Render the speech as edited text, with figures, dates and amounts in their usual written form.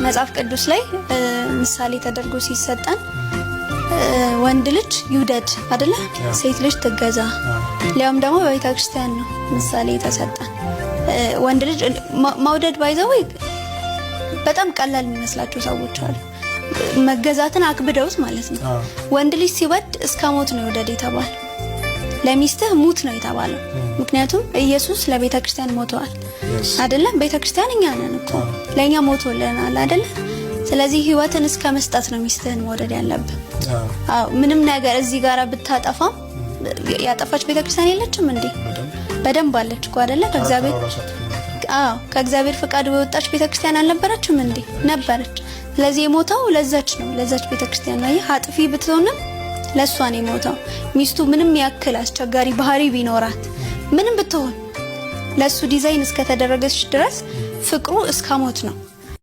መጽሐፍ ቅዱስ ላይ ምሳሌ ተደርጎ ሲሰጠን ወንድ ልጅ ይውደድ አይደለ? ሴት ልጅ ትገዛ። ሊያውም ደግሞ በቤተ ክርስቲያን ነው ምሳሌ የተሰጠን። ወንድ ልጅ መውደድ by the way በጣም ቀላል የሚመስላቸው ሰዎች አሉ። መገዛትን አክብደውት ማለት ነው። ወንድ ልጅ ሲወድ እስከ ሞት ነው ይውደድ የተባለው። ለሚስትህ ሙት ነው የተባለው። ምክንያቱም ኢየሱስ ለቤተ ክርስቲያን ሞተዋል አይደለም? ቤተ ክርስቲያን እኛ ነን እኮ፣ ለእኛ ሞቶልናል አይደለ? ስለዚህ ህይወትን እስከ መስጠት ነው ሚስትህን መውደድ ያለብህ። አዎ፣ ምንም ነገር እዚህ ጋራ ብታጠፋም፣ ያጠፋች ቤተ ክርስቲያን የለችም እንዴ? በደንብ አለች እኮ አይደለ? አዎ፣ ከእግዚአብሔር ፍቃድ በወጣች ቤተክርስቲያን አልነበረችም እንዴ? ነበረች። ስለዚህ የሞተው ለዛች ነው፣ ለዛች ቤተክርስቲያን ነው። ይህ አጥፊ ብትሆንም ለእሷ ነው የሞተው። ሚስቱ ምንም ያክል አስቸጋሪ ባህሪ ቢኖራት፣ ምንም ብትሆን፣ ለሱ ዲዛይን እስከተደረገች ድረስ ፍቅሩ እስከ ሞት ነው።